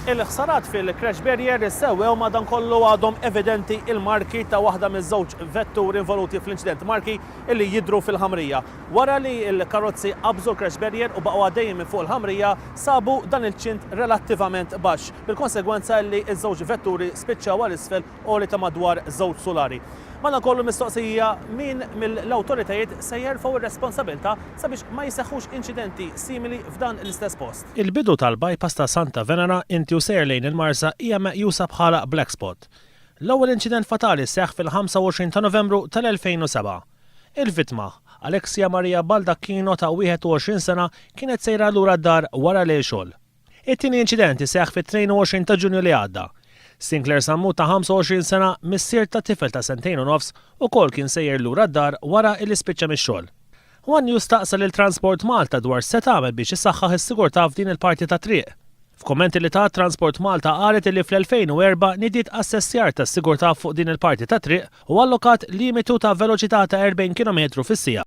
Il-ħsarat fil-crash barrier issewwew madankollu għadhom evidenti il-marki ta' waħda miż-żewġ vetturi involuti fl-inċident, marki illi jidhru fil-ħamrija. Wara li l-karozzi qabżu l-crash barrier u baqgħu għaddejjin minn fuq il-ħamrija, sabu dan il-ċint relattivament baxx, bil-konsegwenza li ż-żewġ vetturi spiċċaw għal isfel għoli ta' madwar żewġ sulari. Madankollu l-mistoqsija min mill-awtoritajiet se jerfgħu r-responsabilità sabiex ma jseħħux inċidenti simili f'dan l-istess post. Il-bidu tal-bypass ta' Santa Venera inti u sejjer lejn il-Marsa hija meqjusa bħala black spot. L-ewwel inċident fatali seħħ fil-25 ta' Novembru tal-2007. Il-vittma, Alexia Maria Baldacchino ta' 21 sena kienet sejra lura d-dar wara lejl xogħol. It-tieni inċident iseħħ fit-22 ta' Ġunju li għadda. Sinclair Sammut ta' 25 sena, missier ta' tifel ta' sentejn u nofs, ukoll kien sejjer lura d-dar wara illi spiċċa mix-xogħol. One News staqsa lil Transport Malta dwar x'se tagħmel biex issaħħaħ is-sigurtà f'din il-parti tat-triq. F'kummenti li tat, Transport Malta qalet illi fl-2004 nidiet assessjar tas-sigurtà fuq din il-parti tat-triq u allokat limitu ta' veloċità ta' 40 kilometru fis-siegħa.